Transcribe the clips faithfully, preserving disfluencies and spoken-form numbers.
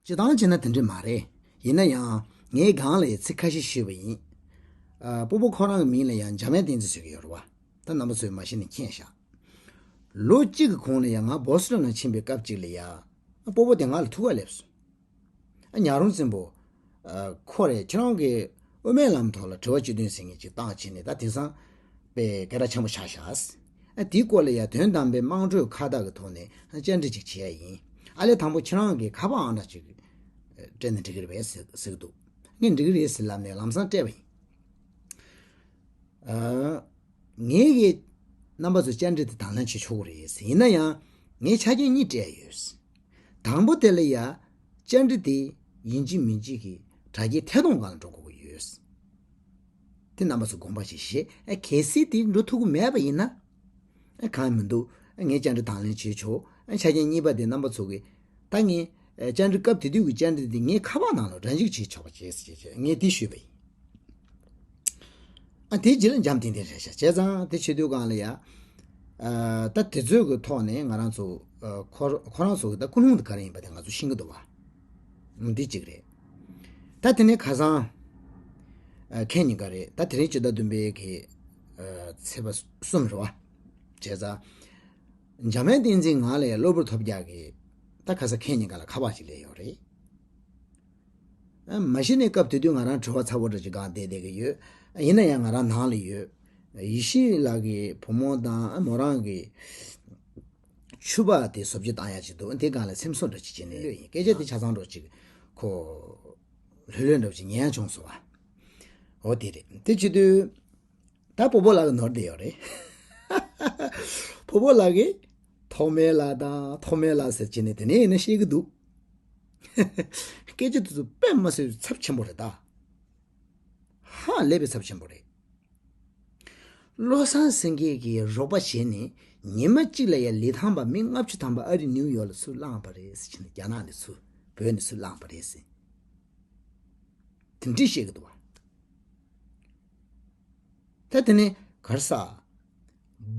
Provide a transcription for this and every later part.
སྤྱིར་བཏང་བྱས་ན་དེ་འདྲས་མ་རེད། ཡིན་ན་ཡང་ངས་སྒང་ལ་ཡང་ཚིག་ཁ་ཤས་ཞུས་པ་ཡིན། ཨ། སྤོ་བོ་ཁོ་རང་གི་མིང་ལ་ཡང་འཇམ་དབྱངས་བསྟན་འཛིན་ཟེར་གྱི་ཡོད་རེད་བ། ད་རྣམ་པ་ཚོས་མ་གཞི་ནས་མཁྱེན་ཤག་ལོ་གཅིག་གི་གོང་ལ་ཡང་ང་བོ་སི་ཊོན་ལ་ཕྱིན་པའི་སྐབས་གཅིག་ལ་ཡང་སྤོ་བོ་དེ་ང་ལ་ཐུག་ག་སླེབས་སོང་། ཨ། ཉག་རོང་བཙན་པོ། ཨ། ཁོ་རེད། ཁྱེད་རང་གིས་དབུ་མའི་ལམ་ཐོག་ལ་དྲི་བ་དཔྱད་འདེམས་ཟེར་མཁན་ཅིག་བཏང་བྱས་ནས། ད་དེང་སང་དཔེ་སྐད་གྲགས་ཆེན་པོ་ཆགས་ཤག་ཨ། དེའི་སྐོར་ལ་ཡང་དོན་དམ་པའི་དམངས་ཁྲོད་ཁ་བརྡ་གི་ཐོག་ནས་བཅར་འདྲི་ཅིག་བྱེད་ཡ་ཡིན། ཨ་ལས་དང་པོ་ཁྱེད་རང་གིས་ཁ་པར་ཨང་གྲངས་ཅིག་སྤྲད་ན་འགྲིག་གི་རེད་པས་ཟེར་ཟེར་གི་འདུག་ངས་འགྲིག་གི་རེད་ཟེར་ལབ་ནས་ལམ་སང་སྤྲད་པ་ཡིན། ཨ། ངས་ཀྱིས་རྣམ་པ་ཚོ་བཅར་འདྲི་དེ་དང་ལེན་བྱེད་ཆོག་གི་རེད་ཟེར། ཡིན་ན་ཡང་ངས་ཆ་རྐྱེན་གཉིས་སྤྲད་ཡོད། དང་པོ་དེ་ལ་ཡ་བཅར་འདྲི་དེ་ཡིན་གཅིག་མིན་གཅིག་གི་དྲ་རྒྱའི་ཐད་གཏོང་སྒང་ལ་འགྲོ་དགོས་ཀྱི་ཡོད། དེ་རྣམ་པ་ཚོ་དགོངས་པ་བཞེས་ཞེས། ཨ། གལ་སྲིད་དེ་འགྲོ་ཐུབ་ཀྱི་མེད་པ་ཡིན་ན། ཨ། གང་མི་འདུག་ཨ། ངས་བཅར་འདྲི་དང་ལེན་བྱེད་ཆོག་ཨ། ཆ་རྐྱེན་གཉིས་པ་དེ་རྣམ་པ་ཚོ་གིས་ད་ངས་ཨ། བཅར་འདྲི་སྐབས་དེ་དུས་ཀྱི་བཅར་འདྲི་དེ་ངའི་ཁ་པར་ནང་ལ་སྒྲ་འཇུག་བྱེད་ཆོག་པ་བྱས་ཟེར་བྱས་ངས་དེ་ཞུས་པ་ཡིན། ཨ། དེའི་རྗེས་ལ་འཇམ་ཐིང་ཐིང་རེད་ཤག་བྱས་ཙང་དེ་བྱེད་དུས་སྒང་ལ་ཡ། ཨ། ད་དེ་ཚོའི་གི་ཐོག་ནས་ང་རང་ཚོ། ཨ། ཁོ་ཁོ་རང་ཚོ་གི་ད་ཀུན་སློང་དེ་ག་རེ་ཡིན་པ་དེ་ང་ཚོ་ཤེས་ཀྱི་འདུག་བ། འདི་གཅིག་རེད། ད་དེ་ནས་ཁ་སང་། ཨ། ཁེ་ཉིན་ཀ་རེད། ད་དེ་རིང་ཕྱི་ཟླ་བདུན་པའི་གི། ཨ། ཚེས་པ་གསུམ་རེད་བ། བྱས་ཙང་། འཇམ་དབྱངས་བསྟན་འཛིན་ང་ལ་ཡ་གློ་བུར་ཐོལ་རྒྱག་གི། ད་ཁ་སང་ཁེ་ཉིན་ཀ་ལ་ཁ་པར་ཅིག་སླེབས་ཡོད་རེད། ཨ། མ་གཞི་ནས་སྐབས་དེ་དུས་ང་རང་དྲི་བ་ཚ་བོ་འདྲ་ཅིག་སྒང་བསྡད་བསྡད་ཀྱི་ཡོད། ཡིན་ན་ཡང་ང་རང་ནང་ལ་ཡོད། ཡེ་ཤེས་ལགས་ཀྱི་བུ་མོ་དང་མོ་རང་གི་ཕྱུ་པ་དེ་བཟོ་བཅོས་བཏང་ཡག་ཅིག་འདུག་དེ་སྒང་ལ་སེམས་གསོ་འདྲ་ཅིག་བྱས་ནས་ལོས་ཡིན། སྐད་ཆ་དེ་ཆ་ཚང་འདྲ་ཅིག་ཁོ་ལྷོད་ལྷོད་འདྲ་ཅིག་ཉན་ཡག་བྱུང་སོང་བ། འོ་དེ་རེད། དེ་བྱེད་དུས། ད་སྤོ་བོ་ལགས་ཀྱིས་ནོར་བསྡད་ཡོད་རེད། སྤོ་བོ་ལགས་ཀྱིས་ཐོགས་མེད་ལགས་དང་ཐོགས་མེད་ལགས་ཟེར་བྱས་ནས་དེ་ནས་ཡིན་ན་བཤད་ཀྱི་འདུག་སྐད་ཆ་དེ་ཚོ་དཔེ་མ་སྲིད་པའི་ཚབས་ཆེན་པོ་རེད་ད། ཧ་ལས་པའི་ཚབས་ཆེན་པོ་རེད། བློ་བཟང་སེང་གེ་གིས་རོགས་པ་བྱས་ནས་ཉི་མ་གཅིག་ལ་ཡ་ལི་ཐང་པ་མི་ལྔ་བཅུ་ཐམ་པ་ཨ་རི་ནིའུ་ཡོག་ལ་ཚུར་བླངས་པ་རེད་ཟེར་བྱས་ནས། རྒྱ་ནག་ནས་ཚུར་བོད་ནས་ཚུར་བླངས་པ་རེད་ཟེར། དེ་འདྲས་བཤད་ཀྱི་འདུག་བ། ད་དེ་ནས་ག་རེ་ཟེར།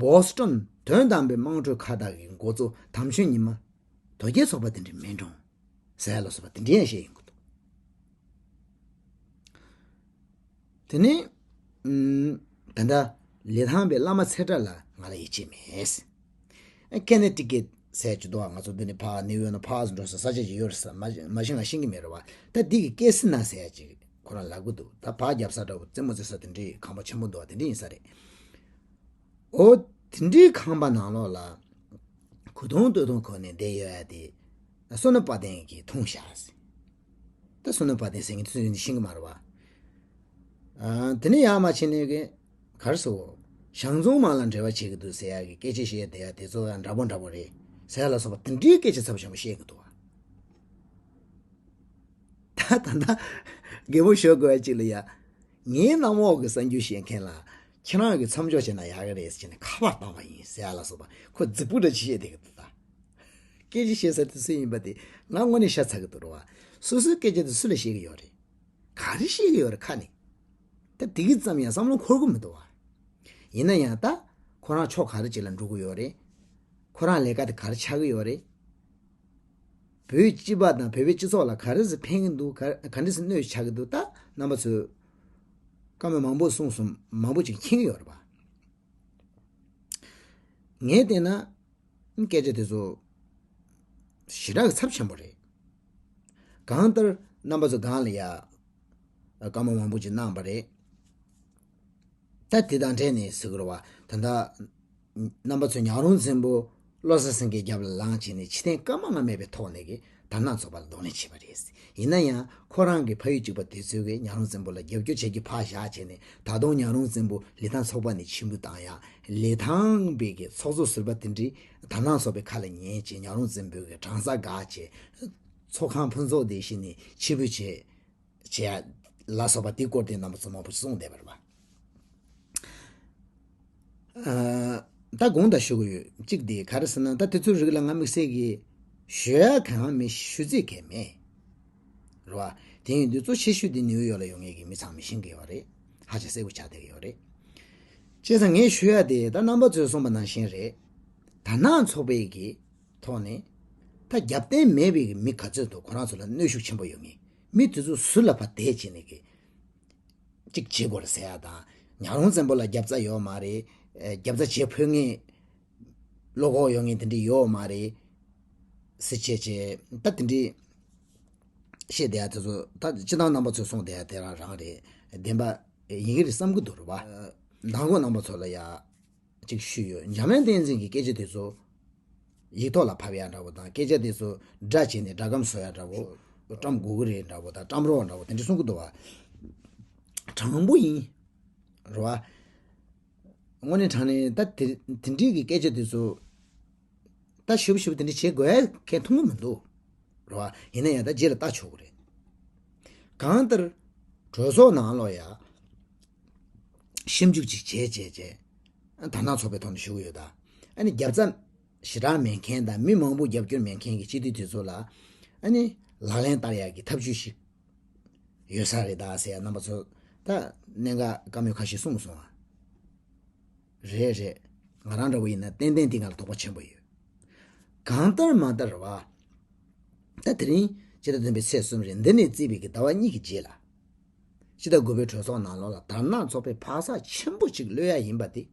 བོ་སི་ཊོན་དོན་དམ་པའི་དམངས་ཁྲོད་ཁ་བརྡ་གི་འགོ་གཙོ་དམ་ཆོས་ཉི་མ། དོལ་རྒྱལ་ཚོགས་པ་དེ་འདྲས་མིན་འགྲོ་ཟེར་ཡ་ལ་སོགས་པ་དེ་འདྲས་ཡང་བཤད་ཡོང་གི་འདུག་དེ་ནས། ཨུམ། ད་ལྟ་ལི་ཐང་པའི་བླ་མ་ཚེ་བཀྲ་ལ་ང་ལ་ཡིད་ཆེས་མེད། ཨ། ཀེ་ནེ་ཊི་ཀེཊ་ཟེར་གྱི་འདུག་ང་ཚོ་འདི་ནས་ཕར་ནིའུ་ཡོག་ནས་ཕར་འགྲོ་ས་ས་ཆ་ཅིག་ཡོད་རེད་ཟེར། མ་མ་གཞི་ང་ཤེས་ཀྱི་མེད་རེད་བ། ད་འདི་གི་ཀེ་སི་ན་ཟེར་ཡ་ཅིག་ཁོ་རང་ལབ་གི་འདུག་ད་ཕར་རྒྱབ་ས་འདྲ་བོ་རྩེད་མོ་རྩེ་ས་དེ་འདྲའི་ཁང་པ་ཆེན་པོ་འདུག་བ། དེ་འདྲ་ཡིན་ས་རེད། འོ། དེ་འདྲའི་ཁང་པ་ནང་ལོགས་ལ་གོས་ཐུང་སྟོད་ཐུང་གོན་ནས་བསྡད་ཡོད་ཡ་དེ་བསོད་ནམས་དཔལ་ལྡན་གྱིས་མཐོང་ཤག་ཟེར། ད་བསོད་ནམས་དཔལ་ལྡན་ཟེར་མཁན་དེ་ཚོ་ཡིན་ཤེས་ཀྱི་མ་རེད་བ། ཨ། དེ་ནས་ཡར་མར་ཕྱིན་ནས་གི་ག་རེ་ཟེར། ཞང་ཙོང་མ་ལ་འབྲེལ་བ་བྱེད་ཀྱི་འདུག་ཟེར་ཡ་གི་སྐད་ཆ་བཤད་བསྡད་ཡ་དེ་ཚོ་ཡང་འདྲ་པོ་འདྲ་པོ་རེད་ཟེར་ཡ་ལ་སོགས་པ་དེ་འདྲའི་སྐད་ཆ་ཚབས་ཆེན་པོ་བཤད་ཀྱི་འདུག་བ། ད་ད་ལྟ་རྒན་པོ་ཞོལ་དགོས་པ་ཅིག་ལ་ཡ། ངའི་གནམ་འོག་གི་གསར་འགྱུར་བཤད་མཁན་ལ་ཁྱེད་རང་གིས་མཚམས་འཇོག་བྱས་ན་ཡག་གི་རེད་ཟེར་ནས་ཁ་པར་བཏང་བ་ཡིན་ཟེར་ཡ་ལ་སོགས་པ། ཁོ་རྫིག་པོ་འདྲ་ཅིག་བཤད་བསྡད་ཀྱི་འདུག་ད། སྐད་ཆ་བཤད་ས་དེ་སུ་ཡིན་པ་དེ་ང་དངོས་གནས་ཤ་ཚ་གི་འདུག་རེད་བ། སོ་སོའི་སྐད་ཆ་དེ་སུ་ལ་བཤད་ཀྱི་ཡོད་རེད། ག་རེ་བཤད་ཀྱི་ཡོད་རེད་ཁ་ནས། ད་དེ་གི་ཙམ་ཡང་བསམ་བློ་འཁོར་གི་མི་འདུག་བ། ཡིན་ན་ཡང་ད་ཁོ་རང་ཕྱོགས་ག་རེ་ཅིག་ལ་འགྲོ་གི་ཡོད་རེད། ཁོ་རང་ལས་ཀ་དེ་ག་རེ་ཆགས་ཀྱི་ཡོད་རེད། བོད་སྤྱི་པ་དང་བོད་པའི་སྤྱི་ཚོགས་ལ་ག་རེ་ཟེར་ཕན་གྱི་འདུག་ག་ག་འདྲ་ཟེར་གནོད་ཆགས་ཀྱི་འདུག་ད་རྣམ་པ་ཚོས་བཀའ་མོལ་མང་པོ་གསུངས་སོང་། མང་པོ་ཅིག་མཁྱེན་གྱི་ཡོད་རེད་པ། ངས་བལྟས་ན་སྐད་ཆ་དེ་ཚོ་ཞེ་དྲག་གི་ཚབས་ཆེན་པོ་རེད། གང་ལྟར་རྣམ་པ་ཚོ་སྒང་ལ་ཡ་བཀའ་མོལ་མང་པོ་ཅིག་གནང་བ་རེད། ད་དེ་དང་འབྲེལ་ནས་ཟེར་དགོས་རེད་བ། ད་ལྟ་རྣམ་པ་ཚོས་ཉག་རོང་བཙན་པོ་བློ་བཟང་སེང་གེའི་རྒྱབ་ལ་ལངས་བྱས་ནས་ཕྱི་ཐེངས་སྐར་མ་ལྔ་མེད་པའི་ཐོག་ནས་ཀྱི་དར་ནག་ཚོགས་པ་ལ་གདོང་ལེན་བྱས་པ་རེད། ཡིན་ན་ཡང་ཁོ་རང་གི་ཕ་ཡུལ་གཅིག་པ་དེ་ཚོས་ཀྱི་ཉག་རོང་བཙན་པོ་ལ་རྒྱབ་སྐྱོར་བྱེད་རྒྱུ་ཕར་བཞག་བྱས་ནས། ད་དུང་ཉག་རོང་བཙན་པོ་ལི་ཐང་ཚོགས་པ་ནས་ཕྱིར་འབུད་བཏང་ཡ། ལི་ཐང་པའི་གི་ཚོགས་གཙོ་ཟུར་པ་དེ་འདྲས་དར་ནག་ཚོགས་པའི་ཁ་ལ་ཉན་བྱས། ཉག་རོང་བཙན་པོའི་གི་གྲྭ་ས་འགག་བྱས། ཚོགས་ཁང་ཕུན་ཚོགས་སྡེ་བཞི་ནས་ཕྱིར་འབུད་བྱས། བྱས་ལ་སོགས་པ་དེའི་སྐོར་དེ་རྣམ་པ་ཚོ་མང་པོ་གསུངས་བསྡད་པ་རེད་པ། ཨ། ད་དགོངས་དག་ཞུ་གི་ཡོད། གཅིག་དེ་ག་རེ་ཟེར་ན། ད་དེ་ཚོའི་རིགས་ལ་ང་དམིགས་བསལ་གྱི་ཞུ་ཡ་གང་མེད། ཞུ་རྩིས་གང་མེད་རེད་པ། དེ་ཡིན་དུས་གཙོ་ཆེ་ཤོས་དེ་ནིའུ་ཡོག་ལ་ཡོད་མཁན་གྱི་མི་ཚང་མས་ཤེས་ཀྱི་ཡོད་རེད། ཧ་ཅང་གསལ་པོ་ཆགས་བསྡད་ཀྱི་ཡོད་རེད། བྱས་ཙང་ངས་ཞུ་ཡ་དེ་ད་རྣམ་པ་ཚོས་གསུངས་པ་ནང་བཞིན་རེད། དར་ནག་ཚོགས་པའི་གི་ཐོག་ནས་ ད་རྒྱབ་རྟེན་མེད་པའི་མི་ག་ཚོད་འདུག་ཁོ་རང་ཚོ་ལ་གནོན་ཤུགས་ཆེན་པོ་ཡོད་ངེས། མི་དེ་ཚོ་ཟུར་ལ་ཕར་བསྡད་བྱས་ནས་གི་གཅིག་བྱེད་དགོས་རེད་ཟེར་ཡ་དང་། ཉག་རོང་བཙན་པོ་ལ་རྒྱབ་རྩ་ཡོད་མ་རེད། ཨེ། རྒྱབ་རྩ་བྱེད་ཕོད་ངེས། བློ་ཁོག་ཡོད་ངེས་དེ་འདྲ་ཡོད་མ་རེད་ཟེར་བྱས་བྱས། ད་དེ་འདྲ་བཤད་བསྡད་ཡ་དེ་ཚོ། ད་སྤྱི་བཏང་རྣམ་པ་ཚོས་གསུངས་བསྡད་ཡ་དེ་རང་རང་རེད། བདེན་པ་ཡིན་གྱི་རེད་བསམ་གྱི་འདུག་རེད་བ། མདང་དགོང་རྣམ་པ་ཚོ་ལ་ཡ་གཅིག་ཞུས་ཡོད། འཇམ་དབྱངས་བསྟན་འཛིན་གྱི་སྐད་ཆ་དེ་ཚོ་ཡིག་ཐོག་ལ་ཕབ་ཡ་འདྲ་བོ་དང་། སྐད་ཆ་དེ་ཚོ་སྒྲ་བྱས་ནས་སྒྲ་སྒམ་བཟོ་ཡ་འདྲ་བོ། བཀྲམ་དགོས་ཀྱི་རེད་འདྲ་བོ་དང་། བཀྲམ་རོགས་འདྲ་བོ་དེ་འདྲ་གསུང་གི་འདུག་བ། དྲང་པོ་ཡིན། རེད་བ། དངོས་གནས་དྲང་གནས་ད་དེ་དེ་འདྲའི་གི་སྐད་ཆ་དེ་ཚོ་ད་ཞིབ་ཞིབ་དེ་འདྲ་བྱེད་དགོས་མཁན་མཐོང་གི་མི་འདུག་རེད་བ། ཡིན་ན་ཡང་ད་རྗེས་ལ་ལྟ་ཆོག་གི་རེད། གང་ལྟར་གྲོས་ཚོགས་ནང་ལོགས་ཡ་ཞིབ་འཇུག་ཅིག་བྱས་བྱས་བྱས། དར་ནག་ཚོགས་པའི་ཐོག་ནས་ཞུ་གི་ཡོད་ད། ཨ་ནི་རྒྱབ་རྩ་ཞེ་དྲག་མེད་མཁན་དང་མི་མང་པོ་རྒྱབ་སྐྱོར་མེད་མཁན་གྱི་སྤྱི་འཐུས་དེ་ཚོ་ལ་ཨ་ནི་ལག་ལེན་བསྟར་ཡག་གི་ཐབས་ཇུས་ཤིག་ཡོད་ས་རེད་ད་ཟེར་ཡ་རྣམ་པ་ཚོ་ད་གནད་འགག་བཀའ་མོལ་ཁ་ཤས་གསུངས་སོང་ཨ། རེད་རེད། ང་རང་འདྲ་བོ་ཡིན་ན་ཏན་ཏན་དེ་ང་ལ་དོགས་པ་ཆེན་པོ་ཡོད། གང་ལྟར་མ་ལྟར་བ། ད་དེ་རིང་སྤྱི་ཟླ་བདུན་པའི་ཚེས་གསུམ་རེད། འདི་ནས་བརྩིས་པའི་གི་ཟླ་བ་གཉིས་ཀྱི་རྗེས་ལ། སྤྱི་ཟླ་དགུ་པའི་གྲོས་ཚོགས་ནང་ལོགས་ལ་དར་ནག་ཚོགས་པའི་འཕག་འཚག་ཆེན་པོ་ཅིག་གློད་ཡ་ཡིན་པ་དེ།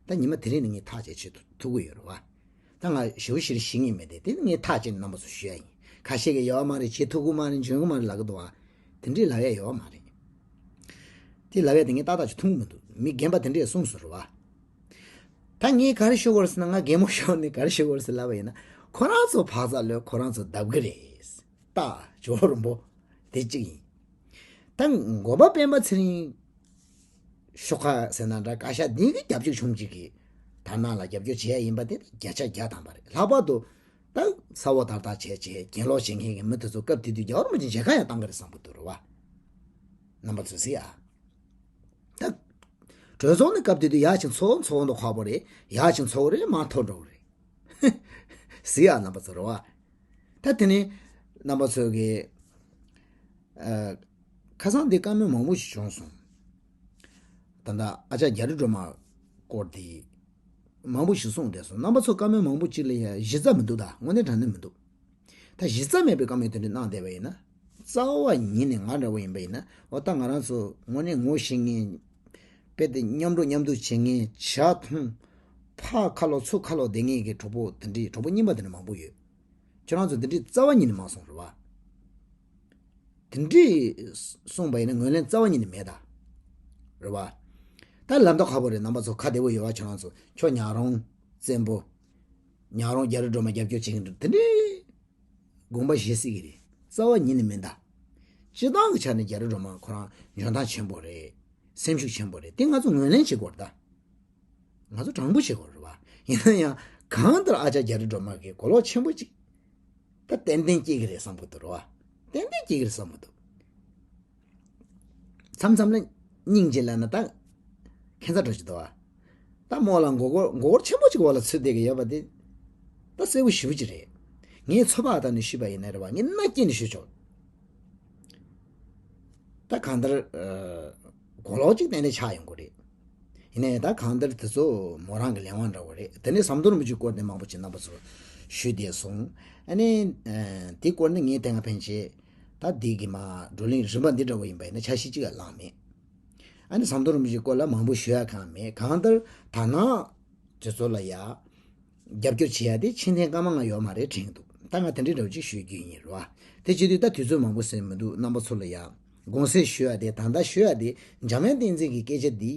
ད་ཉི་མ་དེ་རིང་ནས་ངས་ཐག་བཅད་བྱེད་ཐུབ་ཀྱི་ཡོད་རེད་བ། ད་ང་ཞེ་པོ་ཞེ་པོ་ཤེས་ངེས་མེད་དེ། དེ་ངས་ཐག་བཅད་ནས་རྣམ་པ་ཚོ་ཞུ་ཡ་ཡིན། ཁ་ཤས་ཀྱིས་ཡོད་མ་རེད། བྱེད་ཐུབ་ཀྱི་མ་རེད། འཇོན་གྱི་མ་རེད་ལབ་ཀྱི་འདུག་བ། དེ་འདྲས་ལབ་ཡ་ཡོད་མ་རེད། དེ་ལབ་ཡ་དེ་ངས་ཏག་ཏག་ཅིག་མཐོང་གི་མི་འདུག་མི་རྒན་པ་དེ་འདྲས་གསུངས་སོང་རེད་བ། ད་ངས་ག་རེ་ཞུ་དགོས་རེད་ཟེར་ན། ང་རྒན་མོ་ཤོར་ནས་ག་རེ་ཞུ་དགོས་རེད་ཟེར་ལབ་པ་ཡིན་ན། ཁོ་རང་ཚོ་འཕག་འཚག་གློད། ཁོ་རང་ཚོ་བརྡབ་གི་རེད། ད་ཇོ་བོ་རིན་པོ་དེ་གཅིག་ཡིན། ད་འགོ་པ་སྤེན་པ་ཚེ་རིང་ཤོག་ཁག་ཟེར་ན་འདྲ། བཀའ་ཤག་འདི་གི་རྒྱབ་སྐྱོར་བྱུང་ཅིག་གིས་དར་ནག་ལ་རྒྱབ་སྐྱོར་བྱེད་ཡ་ཡིན་པ་དེ་བརྒྱ་ཆ་བརྒྱ་ཐམ་པ་རེད། ལྷག་པར་དུ་ད་ས་འོག་དར་དར་བྱས་བྱས་གྱེན་ལོག་བྱེད་མཁན་གྱི་མི་དེ་ཚོ་སྐབས་དེ་དུས་རྒྱལ་བ་རིན་པོ་ཆེ་མཇལ་ཁ་ཡང་བཏང་གི་རེད་བསམ་གི་འདུག་རེད་བ། རྣམ་པ་ཚོས་གཟིགས་ཨ། ད་གྲོས་ཚོགས་ནས་སྐབས་དེ་དུས་ཡར་ཕྱིན་ཚོགས་ཚོགས་འདུ་ཁག་པོ་རེད། ཡར་ཕྱིན་ཚོགས་རེད། མར་ཐོན་འགྲོ་གི་རེད། གཟིགས་ཨ་རྣམ་པ་ཚོ་རེད་བ། ད་དེ་ནས་རྣམ་པ་ཚོས་གི། ཨ། ཁ་སང་འདི་བཀའ་མོལ་མང་པོ་ཞིག་བྱུང་སོང་། ད་ལྟ་ཨ་ཅག་རྒྱ་རི་སྒྲོལ་མ་སྐོར་དེ་མང་པོ་ཞིག་གསུངས་བསྡད་སོང་། རྣམ་པ་ཚོ་བཀའ་མོལ་མང་པོ་ཅིག་ལ་ཡ་གཞི་རྩ་མི་འདུག་ད་དངོས་གནས་དྲང་གནས་མི་འདུག་ད་གཞི་རྩ་མེད་པའི་བཀའ་མོལ་དེ་འདྲ་གནང་བསྡད་པ་ཡིན་ན། རྩ་བ་ཉིད་ནས་ང་འདྲ་བོ་ཡིན་པ་ཡིན་ན། འོ་ད་ང་རང་ཚོ་དངོས་གནས་ངོ་ཤེས་མཁན། དཔེ་དེ་མཉམ་འགྲོ་མཉམ་འདུག་བྱེད་མཁན། ཇ་འཐུང་། ཕར་ཁ་ལོག་ཚུར་ཁ་ལོག་བསྡད་མཁན་གྱི་གྲོགས་པོ་དེ་འདྲའི། གྲོགས་པོ་རྙིང་པ་དེ་འདྲ་མང་པོ་ཡོད། ཁྱོད་རང་ཚོ་འདི་འདྲའི་རྩ་བ་ཉིད་ནས་མ་གསུངས་རེད་བ། དེ་འདྲའི་གསུངས་པ་ཡིན་ན་ངོས་ལེན་རྩ་བ་ཉིད་ནས་མེད་ད། རེད་བ། ད་ལབ་མདོག་ཁ་པོ་རེད། རྣམ་པ་ཚོ་ཁ་བདེ་པོ་ཡོད་བ། ཁྱོད་རང་ཚོ་ཁྱོད་ཉག་རོང་བཙན་པོ། ཉག་རོང་རྒྱ་རི་སྒྲོལ་མ་རྒྱབ་སྐྱོར་བྱེད་མཁན་འདྲ་དེ་འདྲའི་དགོངས་པ་བཞེས་སྲིད་ཀྱི་རེད། རྩ་བ་ཉིད་ནས་མིན་ད། སྤྱི་བཏང་གི་ཆ་ནས་རྒྱ་རི་སྒྲོལ་མ་ཁོ་རང་འཇོན་ཐང་ཆེན་པོ་རེད། སེམས་ཤུགས་ཆེན་པོ་རེད། དེ་ང་ཚོ་ངོས་ལེན་བྱེད་དགོས་རེད་ད། ང་ཚོ་དྲང་པོ་བྱེད་དགོས་རེད་བ། ཡིན་ན་ཡང་གང་ལྟར་ཨ་ཅག་རྒྱ་རི་སྒྲོལ་མ་གི་གོ་ལོག་ཆེན་པོ་ཅིག་ད་ཏན་ཏན་སྐྱེ་གི་རེད་བསམ་གི་འདུག་རེད་བ། ཏན་ཏན་སྐྱེ་གི་རེད་བསམ་གི་འདུག་མཚམས་མཚམས་ལ་སྙིང་རྗེ་ལབ་ན་ད་ཁྱད་མཚར་འགྲོ་གི་འདུག་བ། ད་མོ་ལ་མགོ་སྐོར་མགོ་སྐོར་ཆེན་པོ་ཅིག་འོག་ལ་ཚུད་བསྡད་ཀྱི་ཡོད་པ་དེ་ད་གསལ་པོ་ཞེ་པོ་ཅིག་རེད། ངས་ཚོད་དཔག་བཏང་ནས་ཞུས་པ་ཡིན་ན་རེད་བ། ངས་མནའ་སྐྱེལ་ནས་ཞུས་ཆོག་ད་གང་ལྟར་ཨ། གོ་ལོག་ཅིག་ཏན་ཏན་ཆགས་ཡོང་གི་རེད། ཡིན་ནའི་ད་གང་ལྟར་དེ་ཚོ་མོ་རང་གི་ལས་དབང་འདྲ་བོ་རེད། དེ་ནས་ཟམ་གདོང་རིན་པོ་ཆེའི་སྐོར་དེ་མང་པོ་ཅིག་རྣམ་པ་ཚོར་ཞུས་བསྡད་སོང་། ཨ་ནི་ཨ། དེའི་སྐོར་ནི་ངས་དེ་སྔ་ཕན་ཆད་ད་འདི་གི་མ་བགྲོ་གླེང་རིམ་པ་འདི་འདྲ་བོ་ཡིན་པ་ཡིན་ན་ཆ་ཤས་ཅིག་ལ་ལངས་མེད། ཨ་ནི་ཟམ་གདོང་རིན་པོ་ཆེའི་སྐོར་ལ་མང་པོ་ཞུ་ཡ་གང་མེད། གང་ལྟར་དར་ནག་དེ་ཚོ་ལ་ཡ། རྒྱབ་སྐྱོར་བྱེད་ཡ་དེ་ཕྱིན་ཐེངས་སྐར་མ་ལྔ་ཡོད་མ་རེད་དྲན་གྱི་འདུག་ད་ང་དེ་འདྲའི་འདྲ་བོ་ཅིག་ཞུ་རྒྱུ་ཡིན་རེད་བ། དེ་བྱེད་དུས་ད་དུས་ཚོད་མང་པོ་ཟིན་མི་འདུག་རྣམ་པ་ཚོ་ལ་ཡ་དགོངས་སེལ་ཞུ་ཡ་དེ། ད་ལྟ་ཞུ་ཡ་དེ་འཇམ་དབྱངས་བསྟན་འཛིན་གྱི་སྐད་ཆ་འདི་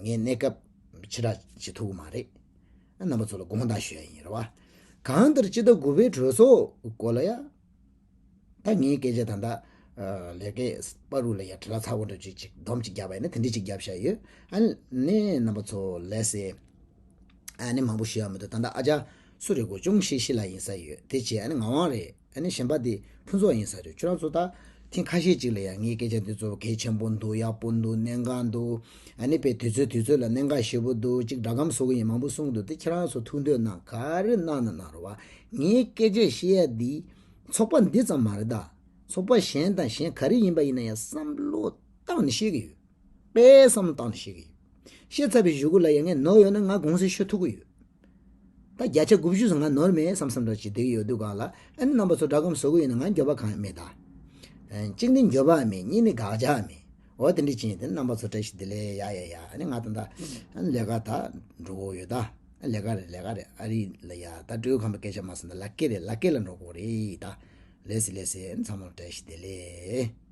ངས་གནས་སྐབས་ཕྱི་དྲགས་བྱེད་ཐུབ་ཀྱི་མ་རེད། རྣམ་པ་ཚོ་ལ་དགོངས་དག་ཞུ་ཡ་ཡིན་རེད་བ། གང་ལྟར་སྤྱི་ཟླ་དགུ་པའི་གྲོས་ཚོགས་སྐོར་ལ་ཡ། ད་ངའི་སྐད་ཆ་ད་ལྟ་ལས་ཀའི་པ་རུ་ལ་ཡ་བྲེལ་བ་ཚ་པོ་འདྲ་ཅིག་ཅིག་སྡོམ་ཅིག་བརྒྱབ་པ་ཡིན་ན་དེ་འདྲ་ཅིག་བརྒྱབ་བཞག་ཡོད། ཨ་ནི་རྣམ་པ་ཚོ་ལགས་སེ། ཨ་ནི་མང་པོ་ཞུ་ཡ་མི་འདུག་ད་ལྟ་ཨ་ཅག་སུ་རེད་གོ། ཅུང་ཞིག་ཤི་ལ་ཡིན་ས་ཡོད། དེ་བྱས་ཨ་ནི་ངག་དབང་རེད། ཨ་ནི་གཞན་པ་དེ་ཕུན་ཚོགས་ཡིན་ས་རེད། ཁྱོད་རང་ཚོ་ད་ཐེངས་ཁ་ཤས་ཅིག་ལ་ཡ་ངའི་སྐད་ཆ་འདི་ཚོ་གལ་ཆེན་པོ་འདུག་ཡག་པོ་འདུག་གནད་འགག་འདུག་ཨ་ནི་དཔེ་དུས་ཚོད་དུས་ཚོད་ལ་གནད་འགག་ཞེ་པོ་འདུག་ཅིག་སྒྲ་སྒམ་བཟོ་གི་ཡིན་མང་པོ་གསུང་གི་འདུག་དེ་ཁྱེད་རང་ཚོ་ཐུགས་འདོད་གནང་། ག་རེ་གནང་ན་གནང་རོགས་བ། ངའི་སྐད་ཆ་བཤད་ཡ་འདི། ཚོགས་པ་འདི་ཙམ་མ་རེད་ད། ཚོགས་པ་གཞན་དང་གཞན་ག་རེ་ཡིན་པ་ཡིན་ན་ཡང་བསམ་བློ་བཏང་ནས་བཤད་ཀྱི་ཡོད། དཔེ་བསམ་བློ་བཏང་ནས་བཤད་ཀྱི་ཡོད། བཤད་ཚར་བའི་གཞུག་གུ་ལ་ཡང་ངས་ནོར་ཡོད་ན་ང་དགོངས་སེལ་ཞུ་ཐུབ་ཀྱི་ཡོད། ད་བརྒྱ་ཆ་དགུ་བཅུ་ཙམ་ང་ནོར་མེད་བསམ་བསམ་འདྲ་ཅིག་བསྡད་ཡོད་དུས་གང་ལ། ཨ་ནི་རྣམ་པ་ཚོ་སྒྲ་སྒམ་བཟོ་གི་ཡོད་ན་ང་འགྱོད་པ་གང་ཡང་མེད་ད། ཨ་གཅིག་ནི་འགྱོད་པ་མེད། གཉིས་ནི་དགག་བྱ་མེད། འོ་དེ་འདྲ་ཅིག་ཡིན་དེ་རྣམ་པ་ཚོ་བཀྲ་ཤིས་བདེ་ལེགས། ཡ་ཡ་ཡ། ཨ་ནི་ང་ད་ད་ཨ་ནི་ལས་ཀ་ད་འགྲོ་གི་ཡོད་ད། ཨ་ལས་ཀ་རེད། ལས་ཀ་རེད། ཨ་རི་ལ་ཡ་ད་སྤྲེའུ་ཁམས་པའི་སྐད་ཆ་མ་སོང་ད། ལ་སྐད་རེད། ལ་སྐད་ལ་འགྲོ་དགོས་རེད་ད། ལེ་སི་ལེ་སི། ཨ་ནི་ཚང་མ་བཀྲ་ཤིས་བདེ་ལེགས།